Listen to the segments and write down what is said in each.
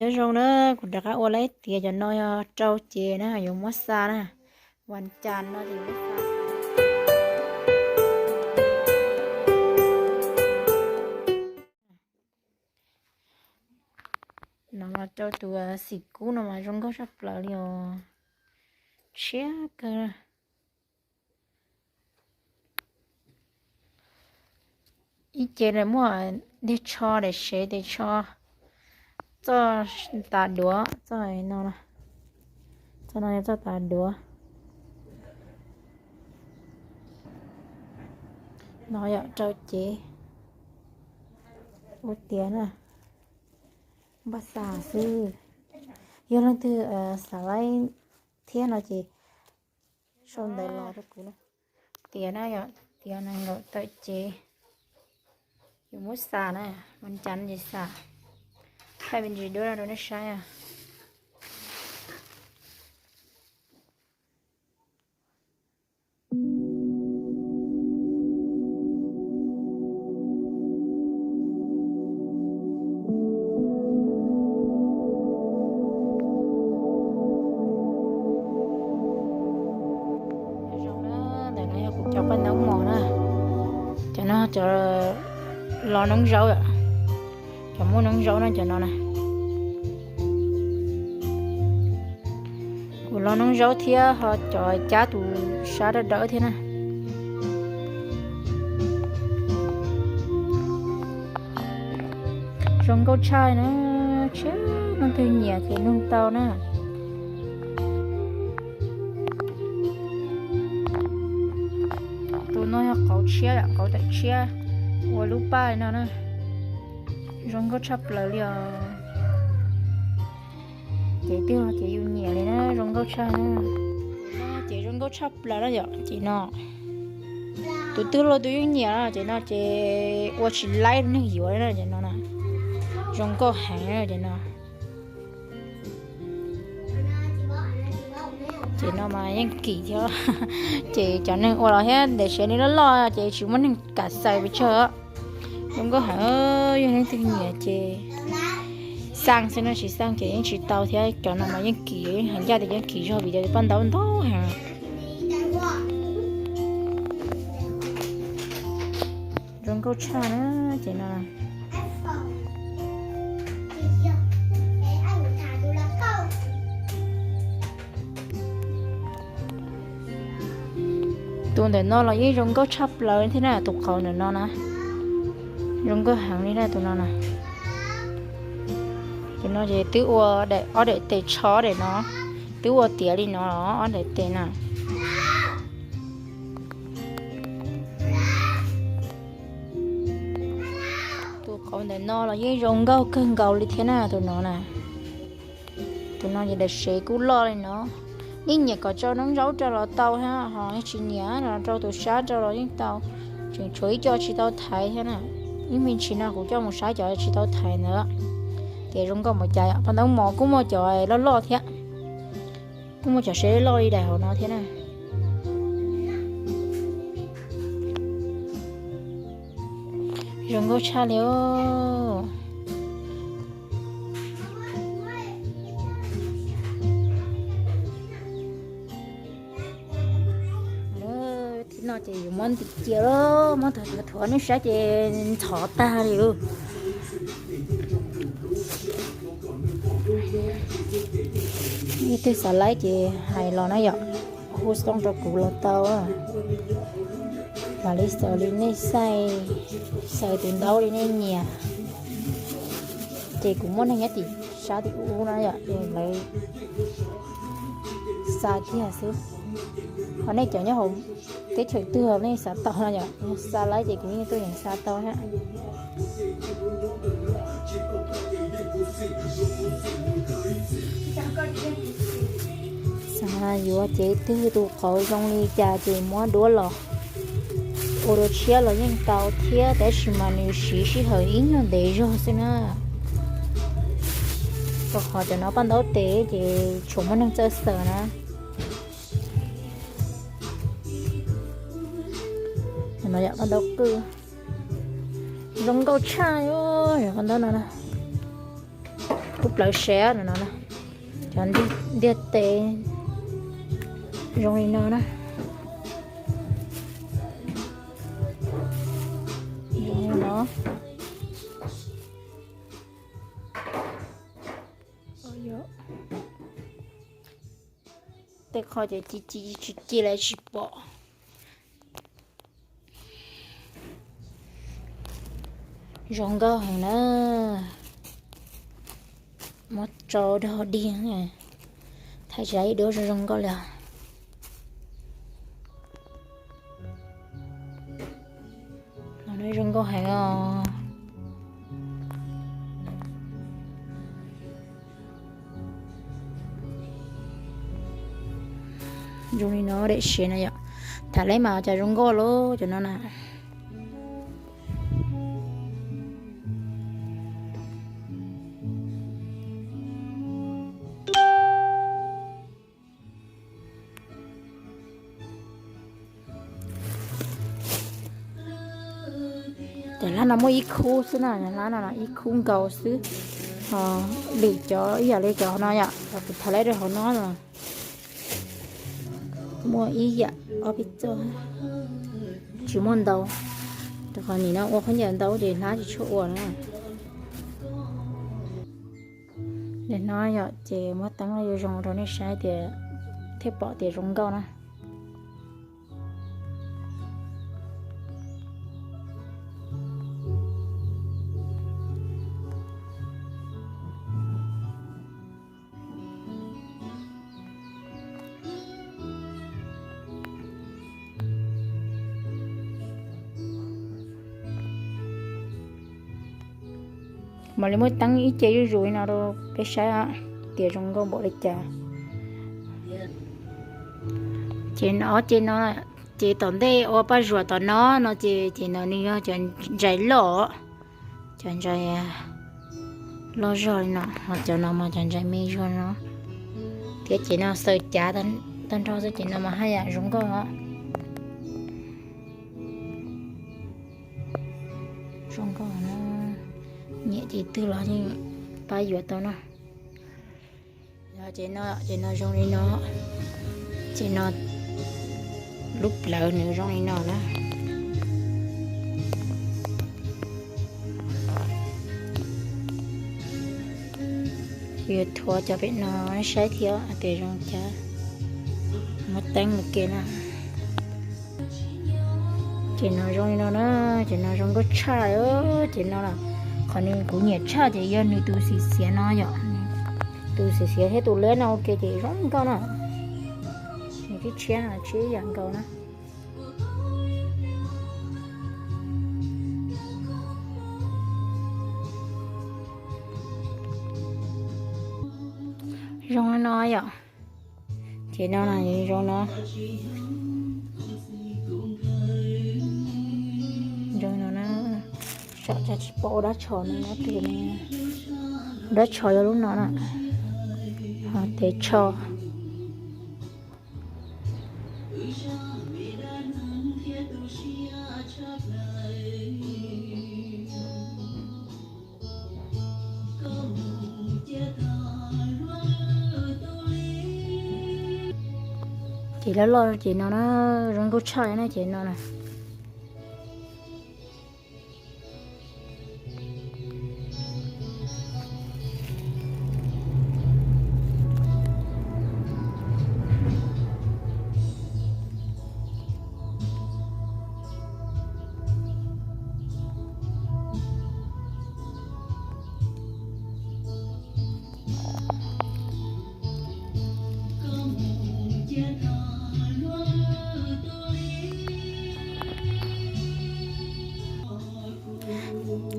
Nyob zoo na, kuv rov qab ua lawm tias cov no yog rau cev na, yuav muab xa na. Vas cas no ces muab xa. No mas rau tus xim kub no mas zoo nkauj tshaj plaws li os. Tshiab kawg. Ib ce lawv muaj tiag tsho daim sev tes tsho txoj tas duav txoj no, txoj no yog txoj tas duav. No yog rau cev ua tiav na, npaj xa xwb. Yog leej twg xav laib thiab no ces sau ntawv los rau kuv na. Tiav na yom, tiav nees nkaum tawm cev. Yuav muab xa na, vas cas ces xa. Thaij me ntsis duab rau nej saib. Ntawm no yog kuv cov paj ntaub mos na, cov no cov los noob zaub, cov muaj noob zaub no cov no na. Kuv los noob zaub thiab ho cov cab tus sab dawb dawb thiab na. Zoo nkauj tshaj na, tshiab leej twg nyiam ces nug tau na. Tus no yog qauv tshiab, qauv tawm tshiab, ua lub paj li no na. Zoo nkauj tshaj plaws li os. Ces twg los ces yus nyiam li na, zoo nkauj tshaj na. Ces zoo nkauj tshaj plaws na yom, ces no. Tus twg los tus yeej nyiam na, ces no ces ua tsis laib neeg yuav li na, ces no na. Zoo nkauj heev na, ces no. Ces no mas yeej kim thiab. Ces cov neeg ua los thiab ntes siav li loj loj ces tsis muaj neeg kam xaws pes tsawg. Zoo nkauj heev, yog leej twg nyiam ces xaa xwb na, tsis xaa ces yeej tsis tau thiab. Cov no mas yeej kim, yeej hais ncaj tias yeej kim zog vim tias paj ntaub ntau heev. Zoo nkauj tshaj na, ces no. Tus ntawm no los yeej zoo nkauj tshaj plaws thiab na, tus qauv ntawm no na. Zoo nkauj heev li na tus no na. Tus no ces twb ua daim, ob daim tes tsho daim no, twb ua tiav li no los ob daim tes na. Tus qauv ntawm no los yeej zoo nkauj kawg nkaus li thiab na tus no na. Tus no ces daim sev kuj loj li no. Nej nyiam kom tso noob zaub rau los tau thiab, ho tsis nyiam los rau tus sab rau los yeej tau. Tseem tshuav ib co tsis tau thaiv thiab na. Ib me ntsis no kuv coj mus saib cov tsis tau thaiv ntawd. Ces zoo nkauj npaum cas yom, paj ntaub mos kuj muaj cov loj loj thiab. Kuj muaj cov sev loj li daim hauv no thiab na. Zoo nkauj tshaj li os. Thib no ces yuav muab ntim cia lawm, muab thuav thuav nej saib ces ntxhov tag li. Leej twg xav laib ces hais los na yom, hu xov tooj rau kuv los tau. Mam li xaws li nej xav, xaws tus ntaub li nej nyiam. Ces kuv muaj neeg nyob tim sab tim ub na yom, lawv xa kiag xwb. Ho nej cov nyob hauv teb chaws twg nej xav tau no yom, xa laib ces kuv yeej tuaj yeem xa tau thiab. Xav yuav cev twg tus qauv zoo li cas ces muab duab los ua dua tshiab los yeej tau thiab, tab sis mas nws siv sij hawm ib nyuag ntev zog xwb na. Rau qhov cov no paj ntaub tes ces tshuav muaj neeg txawj xaws na. No yom, paj ntaub qwj zoo nkauj tshaj, yog paj ntaub no na. Lub plawv sev no no na, cov ntiaj teb zoo li no na. Zoo li no. Tej qho ces ci ci tsis ci lawm tsis pom. Zoo nkauj heev na. Muab tsau dog dig, thaij tsis tau ib duab zoo zoo nkauj li os. Zoo nkauj heev os. Zoo li no dej siav no yom. Tham leb mas cas zoo nkauj lauj cov no na. Cov hlab no muaj ib khub xwb na, cov hlab no ib khub nkaus xwb. Ho lwm cov ib yam li cov no yom, cov kuv tham leb rau hauv no no muaj ib yam ob peb txoj, tsis muaj ntau. Rau qhov nim no ua khaub ncaws ntau ces hlab tsis tshua ua na. Nim no yom ces muab teeb los zoo rau nej saib tias thiaj pom tias zoo nkauj na. Mam li muab teeb ib ce zuj zus li no rau peb saib tias zoo nkauj npaum li cas. Ces no, ces no, ces tom ntej ua paj zuam tom no no ces, ces no nws yog cov ntsais loj, cov ntsais loj zog li no, ho cov no mas cov ntsais me zog no. Thiab ces no xaws cav tag nrho xwb ces no mas haj yam zoo nkauj os. Zoo nkauj na, nyiam ces twg los yeej pab yuav tau na. Ces no, ces no zoo li no, ces no lub plawv nws zoo li no na. Kuv yuav thuav cov pem no saib thiab tias zoo cas, muab teeb ua ke na. Ces no zoo li no na, ces no zoo nkauj tshaj. Ces no qhov nws kuv nyiam tshaj ces yog nws tus xim xiav no yom. Tus xim xiav thiab tus leb no ua ke ces zoo nkauj na. Nws tshiab tshiab no tshiab ib yam nkaus na. Zoo li no yom. Ces no na zoo no. Zoo no na. Saib tsis pom ua dab tshos no, dab tshos yog lub no na. Ho tes tsho. Ces loj loj ces no na, zoo nkauj tshaj na ces no na.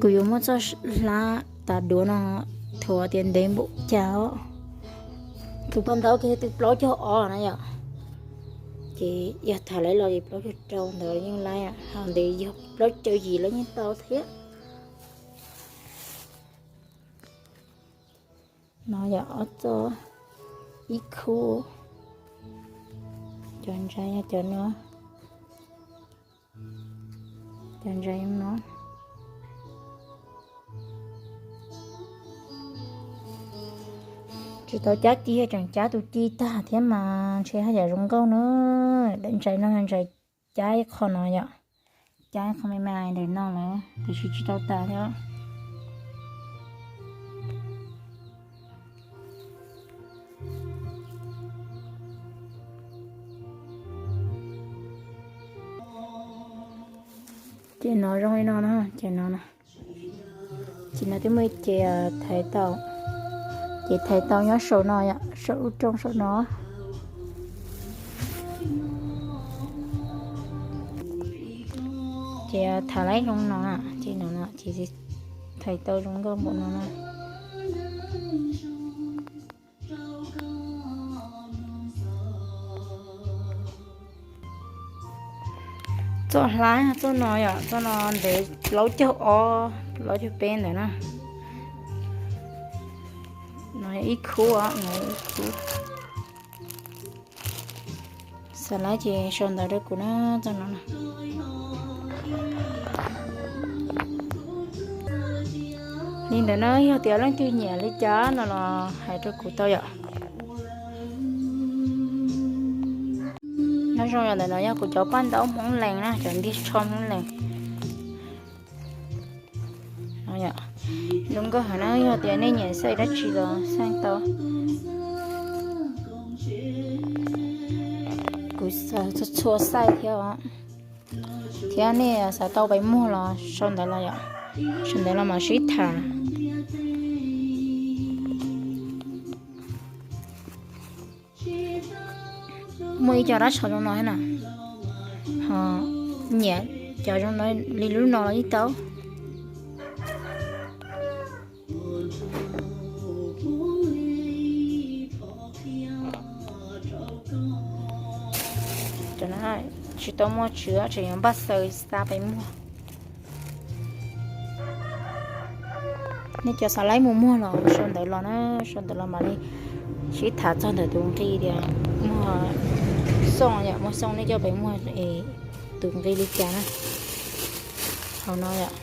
Kuv yuav muab txoj hlab tav duav no thuav tias ntev npaum cas os. Tus paj ntaub kiag twb plaub caug ob na yom. Ces yog tham lawv los ces plaub caug rau ntawd yeej laib, ho ntev yog plaub caug yim los yeej tau thiab. No yog ob txoj, ib khub. Cov ntsa yog cov no. Cov ntsa no. Tsis tau cab ci, tseem cab tus ci tag thiab mas ntshe haj yam zoo nkauj na. Daim ntsais no ntsais cab ib qho no yom, cab ib qho me me ntawm no lawm tiam sis tsis tau tas thiab. Ces no zoo li no na, ces no na. Ces no twb muaj ib ce thaiv tau, ces thaiv tau nyob saum no yom, saum lub rooj saum no. Ces thaiv laib zoo no, ces no ces thaiv tau zoo nkauj npaum no na. Txoj hlab, txoj no yom, txoj no ntev plaub caug ob, plaub caug peb ntawd na. No yog ib khub, no ib khub. Xav lawm ces sau ntawv rau kuv na, txoj no na. Li ntawd na, yog tias leej twg nyiam li cas no los hais rau kuv tau yom. Nyob zoo yom, ntawm no yog kuv cov paj ntaub Hmoob Lees na, cov ntiag tsho Hmoob Lees. Zoo nkauj heev na, yog tias nej nyiam xaij dab tsi los xaij tau. Kuv xav txhua txhua xaij thiab os. Thiab nej xav tau pes muag los sau ntawv los yom, sau ntawv los mam sib tham. Muaj ib co dab tsho zoo no thiab na, ho nyiam cov zoo no li lub no los yeej tau. Cov no tsis tau muaj tswv, tseem yuav npaj xaws xa pes muag. Nej cov xav laib mus muag los sau ntawv los na, sau ntawv los mam li sib tham txog ntawm tus nqi tias muag xoo yom, muag xoo nej coj pes muag es tus nqi li cas na. Hauv no yom,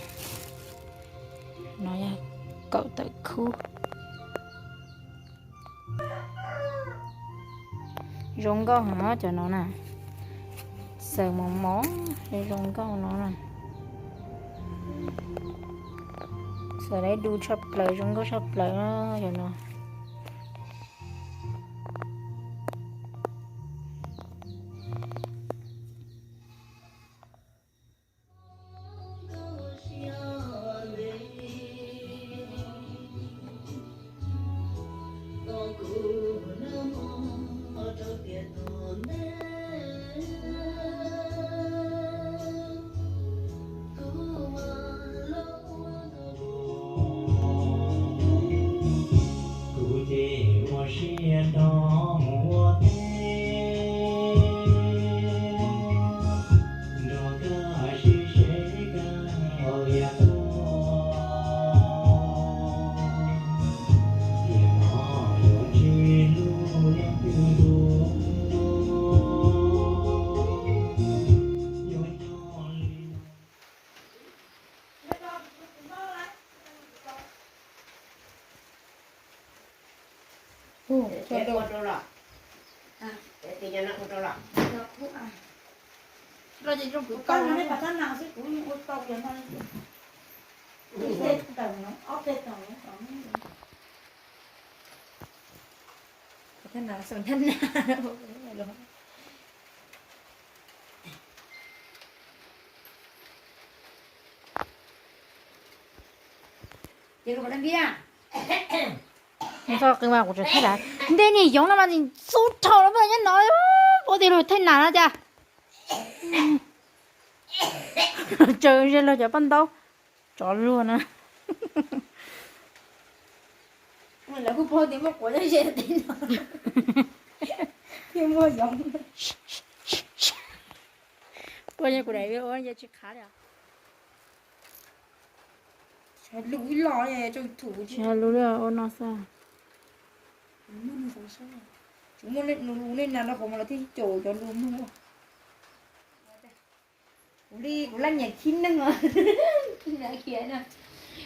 no yog kaum tawm khub. Zoo nkauj heev cov no na, xaws mos mos zoo nkauj no na. Xaws lawv du tshaj plaws, zoo nkauj tshaj plaws cov no. Kuv ces ua siab rov mus ua teb, nrog koj sib seb koj ua liaj tuaj, tiam no yuav tsis hlub leej twg dua, yuav nyob li no. Ntej niag yoov no mas xub dhau los nyob no, ua tias luag thaij nas no cas. Tsaws ze luag cov paj ntaub, tsov luag na. Lawv kuj paub tias muaj quav nyob ze tej no, thiaj muaj yoov. Ua yog kuv daim ua yog tsis qhav li. Lus ib los tsaus thum tsis hais lus li ua no xwb. Tsis muaj lus nej nas rau qhov mas lawv thiaj caum cov lus mloog. Kuv li kuv laj nyiam khib neeg os.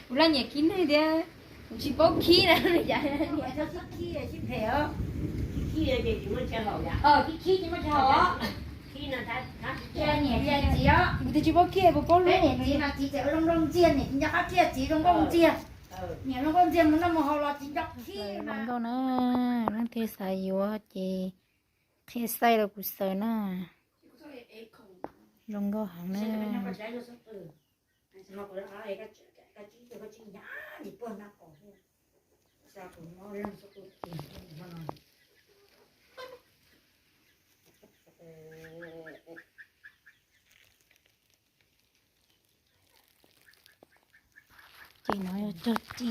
Kuv laj nyiam khib neeg thiab. Tsis paub khib na, khib khib ces muaj chaw haus. Khib khib ces muaj chaw haus. Niam thiaj txiv os. Kuv twb tsis paub khib, kuv paub lub niam txiv mas txiv tseem ua zoo nkauj ntxiag, niam tsis nco qab thiab txiv zoo nkauj ntxiag. Niam zoo nkauj ntxiag mus noj mus haus los tsis nco khib mas. Nkauj na, leej twg xav yuav ces qhia xaij rau kuv xaws na. Zoo nkauj heev na. Ces no yog cog ci.